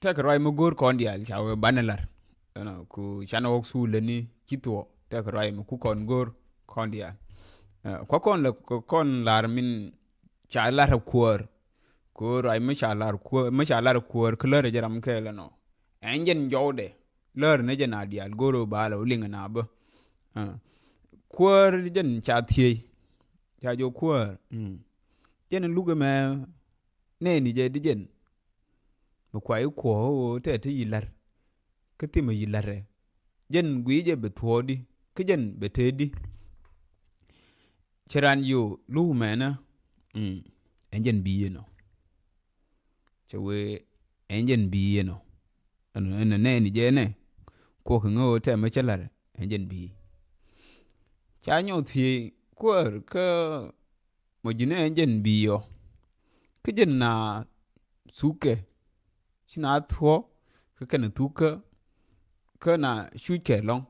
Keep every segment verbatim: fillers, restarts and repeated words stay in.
tɛk ruac mi go̱o̱r kɔn diaal ca wee banɛ lar. Ɛnɔ, ku canɛ ɣɔk suul leni ci thuɔɔ tɛk ruac mi ku kɔn go̱o̱r kɔn diaal. Ɛ, kua kɔn lɛ kɔn lar min ca lar kuäär. Ku ruac mi ca lar kuäär, mi ca lar kuäär kä lär jɛ ram kɛɛl ɛnɔ. Ɛn jɛn jɔwdɛ lär ni jɛ na diaal go̱o̱r ba lɛ wä liŋ na bä. Ɛ, kuäär jɛn ca thiey. Ca jɔ kuäär. Mm. Jɛn luk ɛmɛ nɛɛni jɛ di jɛn. Bi kuay kuɔ̱ɔ̱k ɣöö tɛ ti yi la̱r. Kä thimɛ yi la̱rɛ. Jɛn guiy jɛ bi thuɔɔdi. Kä jɛn bɛ tëëdi. Cɛ raan yo luk mɛnä. Mm. Ɛn jɛn bi yɛn ɔ. Cɛ wee ɛn jɛn bi yɛn ɔ. Ɛn ɛn nɛɛni jɛ nɛ. Kuɔk ŋä ɣöö tɛ mɛ cɛ la̱r. Ɛn jɛn bi. Ca nyɔk thiee kuäär kä mɔ ji̱n ɛ jɛn bi̱i̱ ɔ. Kä jɛn na thukɛ. Ci na thuɔ̱k kä kɛn thukä kä na cuckɛ lɔ̱ŋ.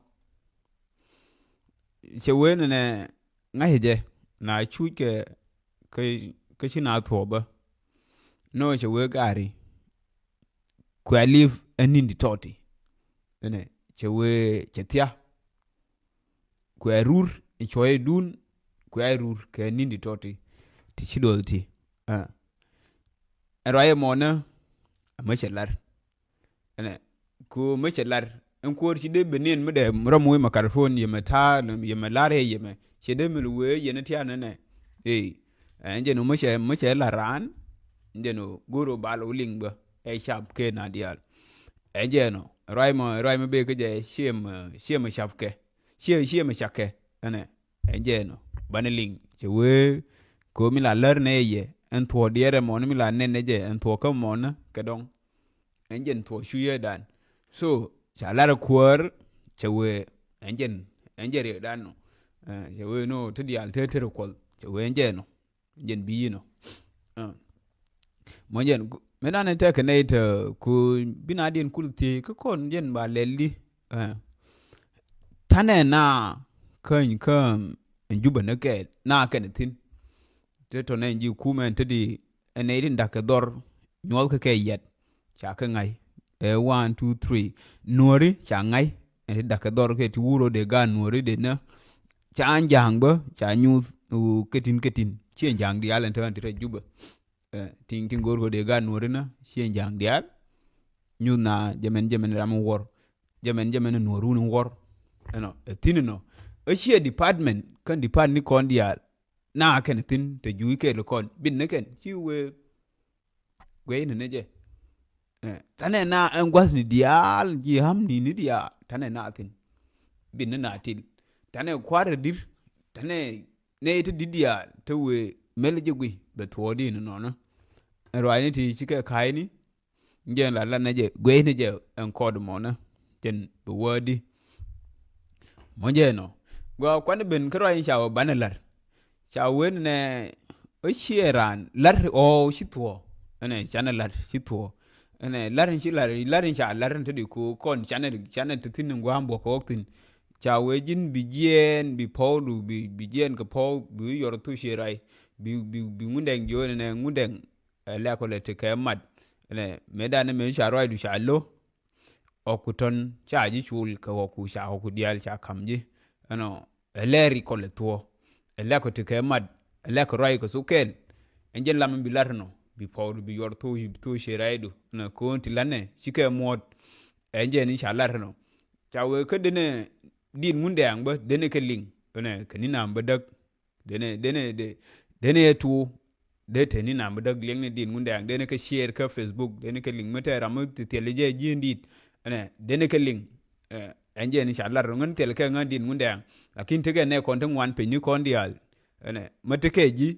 Cɛ wee nɛnɛ ŋa̱cɛ jɛ na cuckɛ kä, kä ci na thuɔ̱k bä. Nɔ cɛ wee gaari. Kuɛ li̱v ɛ ni̱n di tɔti. Ɛnɛ cɛ wee cɛ thia. Kuɛ rur in cuɔyɛ dun, kuɛ rur kɛ ni̱n di tɔti ti ci duɔth ti. Ɛ ruacɛ mɔnä. Ɛ mä cɛ lar. Ɛnɛ ku mä cɛ lar. Ɛn kuɔr ci dee ben niɛn mi dɛ rɔm wee makarfon yɛ mɛ ta̱a̱ yɛ mɛ lar yɛ yɛ mɛ cɛ dee mi lu wee yɛn tian ɛnɛ. Ee ɛn jɛn wä mä cɛ mä cɛ lar raan. Ɛn jɛn wä go̱r wä bal wä liŋ bä ɛ cap kɛ na diaal. Ɛ jɛn wä ruac mɔ ruac mɔ bee kä jɛ ciɛ mɛ ciɛ mɛ cap kɛ. Ciɛ ciɛ mɛ cakɛ ɛnɛ. Ɛn jɛ ɛnɔ banɛ liŋ cɛ wee. Kɛ mi la lär nɛ yɛ ɛn thuɔɔ diɛɛrɛ mɔni mi la nɛn nɛ jɛ ɛn thuɔɔ kä mɔni kɛ dɔŋ. Ɛn jɛn thuɔɔ cu yɛ dan. So ca lar kuäär cɛ wee ɛn jɛn ɛn jɛ riɛk dan nɔ. Cɛ wee nɔ ti diaal te ter kuɔth cɛ wee ɛn jɛ ɛnɔ. Jɛn bi yinɔ mɔ jɛn mi dan tɛk nɛy te ku bi na diɛn kul thiec kä kɔn jɛn ba lɛl di. Tanɛ na käny kä jubä ni kɛɛl na kɛn thin. Te tɔ nɛn ji kumɛn te di ɛn nɛy din da̱k kɛ dhɔr nyuɔth kä kɛ yɛt. Ca kɛ ŋa̱c ɛ one two three nuɔri ca ŋa̱c. Ɛn ti da̱k kɛ dhɔr kɛ ti wuro de gan nuɔri de nä. Ca ja̱a̱ŋ bä ca nyuth wu ketin ketin ciɛ ja̱a̱ŋ diaal ɛn te ɣän ti rɛc jubä. Tiŋ tiŋ go̱o̱r kɛ de gan nuɔri nä ciɛ ja̱a̱ŋ diaal. Nyuth na jɛmɛn jɛmɛn ram in wuɔr jɛmɛn jɛmɛn in nuɔr wun in wuɔr. Ɛnɔ ɛ thin ɛnɔ ɛ ciɛ department kän department ni kɔn diaal. Na kɛn thin te juuc kɛɛl kɔn bin ni kɛn ci wee. Guɛy ni ni jɛ. Tanɛ na ɛn gua̱thni diaal ji̱ hamni ni diaal tanɛ na thi̱n. Bin ni na til tanɛ kua̱r dir tanɛ nɛ ti di diaal te wee mɛl jɛ gui bɛ thuɔɔdi ni nɔnɔ. Ɛn ruacni ti cikɛ ka̱yni. Jɛn la la nɛ jɛ guɛy ni jɛ ɛn kɔɔd mɔnɔ. Jɛn bɛ wäärdi. Mɔ jɛ nɔ gua kuan ben kä ruac ca wä banɛ lar. Ca wen nɛ ɔ ciɛ raan lar ɔ ci thuɔ. Ɛnɛ canɛ lar ci thuɔ. Ɛnɛ lar ci lar lar ca lar te di ko kɔn canɛ canɛ te thin guam bɔ kɔk thin. Ca wee ji̱n bi jiɛɛn bi pɔw du bi bi jiɛɛn kɛ pɔw bi yɔr thu ciɛ rai. Bi bi bi ŋundɛŋ jiɔ nɛ ŋundɛŋ. Ɛ lɛk kɔ lɛ te kɛ mat. Ɛnɛ mɛ danɛ mɛ ca ruac du ca lo. Ɣɔku tɔn ca ji̱ cul kɛ ɣɔku ca ɣɔku diaal ca ka̱m ji̱. Ɛnɔ ɛ lɛɛr ikɔl ɛ thuɔ̱. Ɛ lɛk kɔ ti kɛ mat ɛ lɛk kɔ ruac kɛ thok kɛɛl. Ɛn jɛn lam in bi lat ɛnɔ bi pɔwdu bi yuɔr thok bi thok ciɛ rɛydu ɛnɔ ko̱o̱n ti latnɛ ci kɛ muɔ̱ɔ̱t. Ɛn jɛn in ca lat ɛnɔ ca wee kä denɛ di̱t ŋundɛɛŋ bä denɛ kɛ liŋ. Ɛnɛ kɛ ni naam bä däk. Denɛ denɛ de denɛ yɛ tuur. Dee te ni nam bi däk liŋ ni dit ŋundɛɛŋ denɛ kɛ share kä Facebook denɛ kɛ liŋ mi tɛ ram mi ti thil jɛ ji̱ dit. Ɛnɛ denɛ kɛ liŋ. Ɛn jɛ ni ca lar ŋän thil kɛ ŋän dit ŋundɛɛŋ. Lakin tekɛ nɛ kɔn ti ŋuan piny ni kɔn diaal. Ɛnɛ mi tekɛ ji̱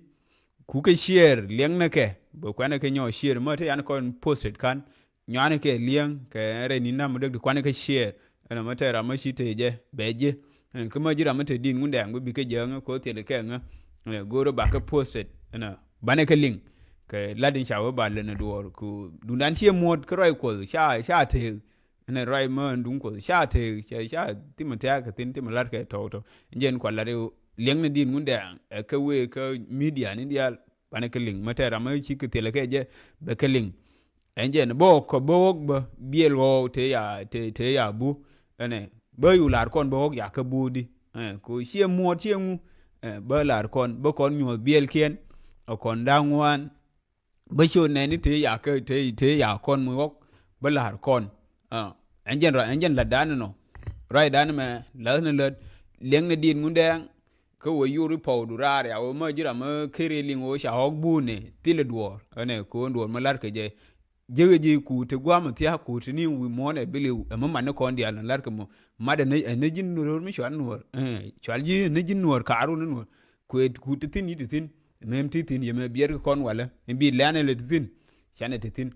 ku kɛ share liɛŋ ni kɛ bɛ kuɛnɛ kɛ nyɔ share mi te yan kɔn posted kan. Nyuani kɛ liɛŋ kɛ rɛy ni nam mi däk di kuani kɛ share. Ɛn mɛ tɛ ram mɛ ci te jɛ bɛ jɛ. Ɛn kä mɛ ji̱ ram mɛ te din ŋundɛ aŋ bi kɛ jɛ ŋä ko thil kɛ ŋä. Ɛn go̱o̱rä bakɛ posted ɛn banɛ kɛ liŋ. Kɛ lat in ca wä ba lɛn duɔɔr ku dundan ciɛ muɔt kä rɔy kuɔth ca ca teek. Ɛn rɔy mɛ ɛn duŋ kuɔth ca teek ca ca thimɛ thiak kɛ thin thimɛ lat kɛ tɔw tɔw. Jɛn kua lat liɛŋ ni din ŋundɛ aŋ ɛ kɛ wee kä media ni diaal. Banɛ kɛ liŋ mɛ tɛ ram mɛ ci kɛ thil kɛ jɛ bɛ kɛ liŋ. Ɛn jɛn bä ɣɔk kɔ bä ɣɔk bä biɛl ɣɔw te ya te te ya bu. Ɛnɛ bä yu lar kɔn bä ɣɔk ya kä bu di. Ɛ ko ciɛ muɔt ciɛ ŋu. Ɛ bä lar kɔn bä kɔn nyuɔth biɛl kiɛn. Ɛ kɔn da̱ŋ wan bä ciö nɛni te ya kä te te ya kɔn mu ɣɔk bä lar kɔn. Ɛ ɛn jɛn ra ɛn jɛn la dan nɔ. Ruac dan mɛ lath ni lät liɛŋ ni diet ŋun dɛɛŋ. Kä wee yuri pɔw du raar ya wee mä ji̱ ram mä keri liŋ wee ca ɣɔk buuni thilɛ duɔɔr. Ɛnɛ koon duɔɔr mä lar kɛ jɛ. Ji̱ ji̱ ku ti guam thiak ku ti ni wi̱i̱ muɔ̱ɔ̱n ɛ biliw ɛ mi man ni kɔn diaal ni lar kɛ mɔ. Mat ɛ ni ji̱ nuɔr mi cual nuɔr. Cual ji̱ ni ji̱ nuɔr kaarun ni nuɔr. Kuet ku ti thin yi ti thin. Mem ti thin yɛ mɛ biɛr kɛ kɔn walɛ in bi lɛn ɛ lɛ ti thin. Canɛ ti thin.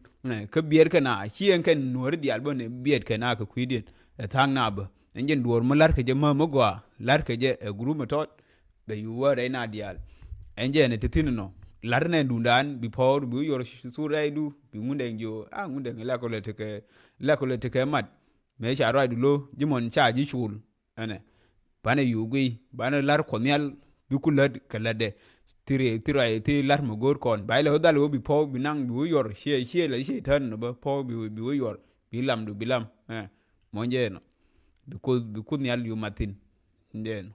Kä biɛt kɛ na ci ɛn kɛn nuɔ̱ɔ̱ri diaal bä ni biɛt kɛ na kɛ kui̱diɛn. Ɛ tha̱a̱ŋ na bä ɛn jɛn duɔ̱ɔ̱r mi la̱r kɛ jɛ mä mi gɔaa la̱r kɛ jɛ ɛ gurup mi tɔt. Bɛ yu wä rɛy na diaal ɛn jɛ ɛn ti thin nɔ. La̱r nɛ duundan bi pɔɔr bi wä yɔr thur rɛydu bi ŋundɛŋ jiö a ŋundɛŋ lɛkɔ lɛ tekɛ lɛkɔ lɛ tekɛ mat. Mëë ca ruacdu lo̱ ji̱ mɔn ca ji̱ cul. Ɛnɛ banɛ yuu guiy banɛ lar kuɔth nhial. Bi ku lät kɛ lätdɛ. Thi ri thi ruac thi lar mɛ go̱o̱r kɔn ba ilɛ wä dhal wä bi pɔw bi naŋ bi wä yɔr ciɛ ciɛ lɛ ciɛ tän nɔ bä pɔw bi wä yɔr bi lamdu bi lam. Ɛ mɔnyɛ nɔ bi kuoth bi kuoth nhial yu mathin. Ndɛ nɔ.